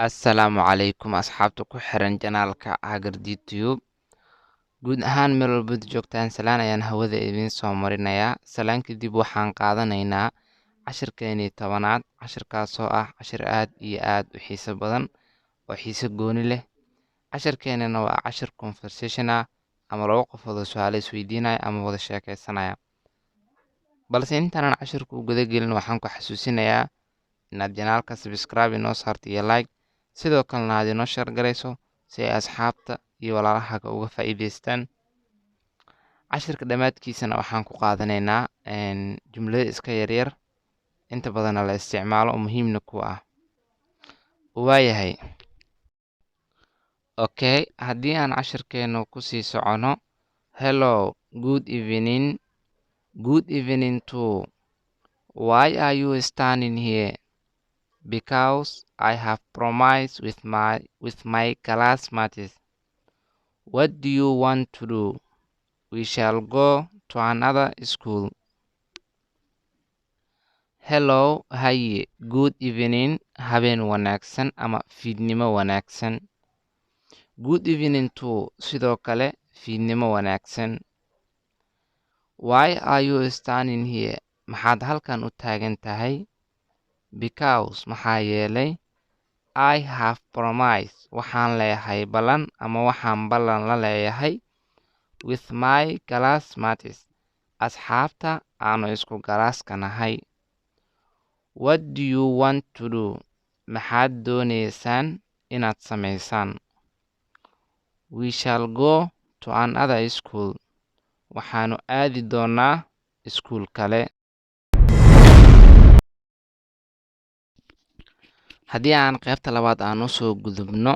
Assalaamu calaykum, asxaabta ku xiran channelka Hagardi Tube. Guud ahaan meel walbaad joogtaan, salaan ayaan hawada idiin soo marinayaa. Salaan kadib, waxaan qaadanaynaa cashirkeenii 10aad, cashirkaasoo ah cashir aad iyo aad u xiiso badan oo xiiso gooni leh. Cashirkeenana waa cashir conversation ah ama laba qofood oo su'aalo isweydiinaya ama wada sheekeysanaya. Balse intaanan cashirku u guda gelin, waxaan ku xasuusinayaa inaad channelka subscribe inoo saarto iyo like, sidoo kalena aad inoo share garayso si ay asxaabta iyo walaalahaaga uga faa'iidaystaan. Cashirka dhammaadkiisana waxaan ku qaadanaynaa jumlado iska yaryar, inta badanna la isticmaalo oo muhiimna ku ah. Waayahay, okay, haddii aan cashirkeenu kusii socono. Hello, good evening. Good evening too. Why are you standing here? Because I have promised with my classmates. What do you want to do? We shall go to another school. Hello, haye. Good evening, habeen wanaagsan ama fiidnimo wanaagsan. Good evening too, sidoo kale fiidnimo wanaagsan. Why are you standing here? Maxaad halkan u taagan tahay? Because, maxaa yeelay, I have promised, waxaan leeyahay ballan ama waxaan ballan la leeyahay, with my classmates, asxaabta aanu isku galaaska nahay. What do you want to do? Maxaad dooneysaan inaad sameysaan? We shall go to another school. Waxaanu aadi doonaa iskuul kale. Haddii aan qaybta labaad aan usoo gudubno.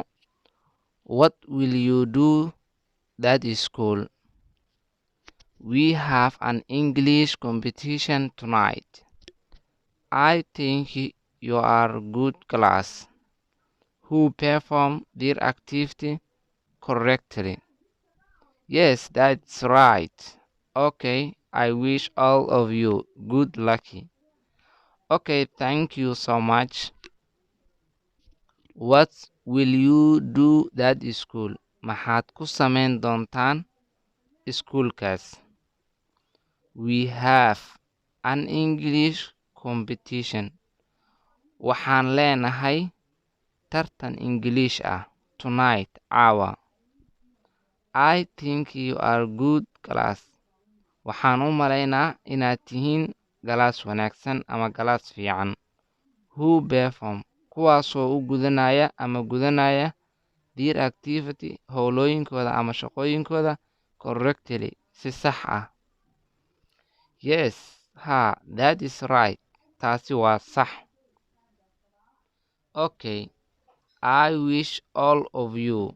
What will you do that school? We have an English competition tonight. I think you are good class who perform their activity correctly. Yes, that's right. Okay, I wish all of you good lucky. Okay, thank you so much. What will you do that school? Maxaad ku samayn doontaan iskuulkaas? We have an English competition. Waxaan leenahay tartan English ah, tonight, caawa. I think you are good class. Waxaan u malaynaa inaad tihiin galaas wanaagsan ama galaas fiican. Who perform, kuwaasoo u gudanaya ama gudanaya, their activity, howlooyinkooda ama shaqooyinkooda, correctly, si sax ah. Yes, haa, that is right. Taasi waa sax. Okay, I wish all of you,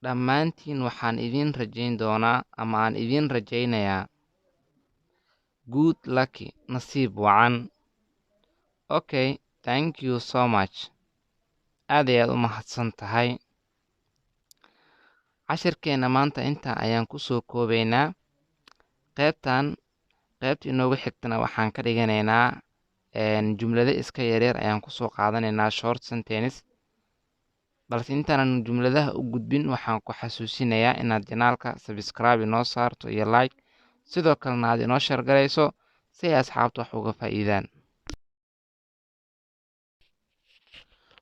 dhammaantiin waxaan idiin rajayn doonaa ama aan idiin rajaynayaa, good lucky, nasiib wacan. Okay, thank you so much. Aad ayaad u mahadsan tahay. Cashirkeena maanta intaa ayaan kusoo koobaynaa. Qaybtan qaybta inoogu xigtana waxaan ka dhiganaynaa jumlado iska yaryar ayaan kusoo qaadanaynaa, short sentence. Balse intaanan jumladaha u gudbin, waxaan ku xasuusinayaa inaad channelka subscribe inoo saarto iyo like, sidoo kalena aad inoo share garayso si ay asxaabta wax uga faa'iidaan.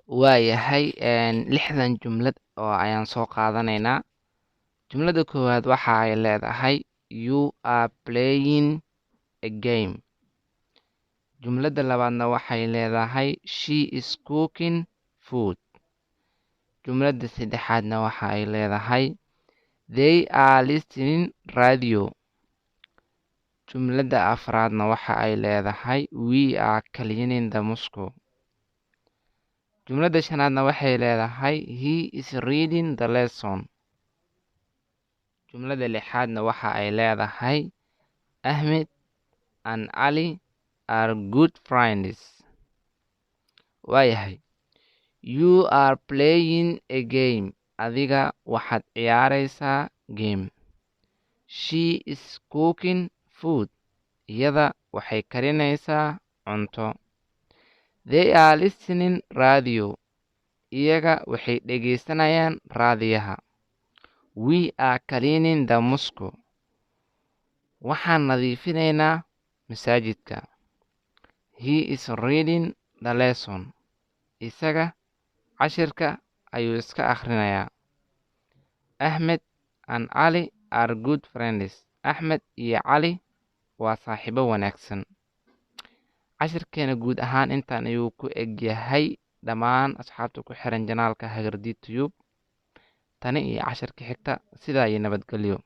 Waayahay, 60 jumlad oo ayaan soo qaadanaynaa. Jumladda koowaad waxa ay leedahay "You are playing a game." Jumladda labaadna waxay leedahay "She is cooking food." Jumladda saddexaadna waxa ay leedahay "They are listening radio." Jumladda afraadna waxa ay leedahay "We are cleaning the mosque." Jumladda shanaadna waxay leedahay "He is reading the lesson." Jumladda lixaadna waxa ay leedahay "Ahmed and Ali are good friends." Waayahay, "You are playing a game." Adiga waxaad ciyaareysaa game. "She is cooking food." Iyada waxay karinaysaa cunto. "They are listening radio." Iyaga waxay dhegeysanayaan raadiyaha. "We are cleaning the mosque." Waxaan nadiifinaynaa masaajidka. "He is reading the lesson." Isaga cashirka ayuu iska akhrinayaa. "Ahmed and Ali are good friends." Axmed iyo Cali waa saaxiibo wanaagsan. Cashirkeena guud ahaan intaan ayuu ku eg yahay. Dhammaan asxaabta ku xiran channelka Hagardi Tube, tani iyo cashirka xigta, sidaa iyo nabadgelyo.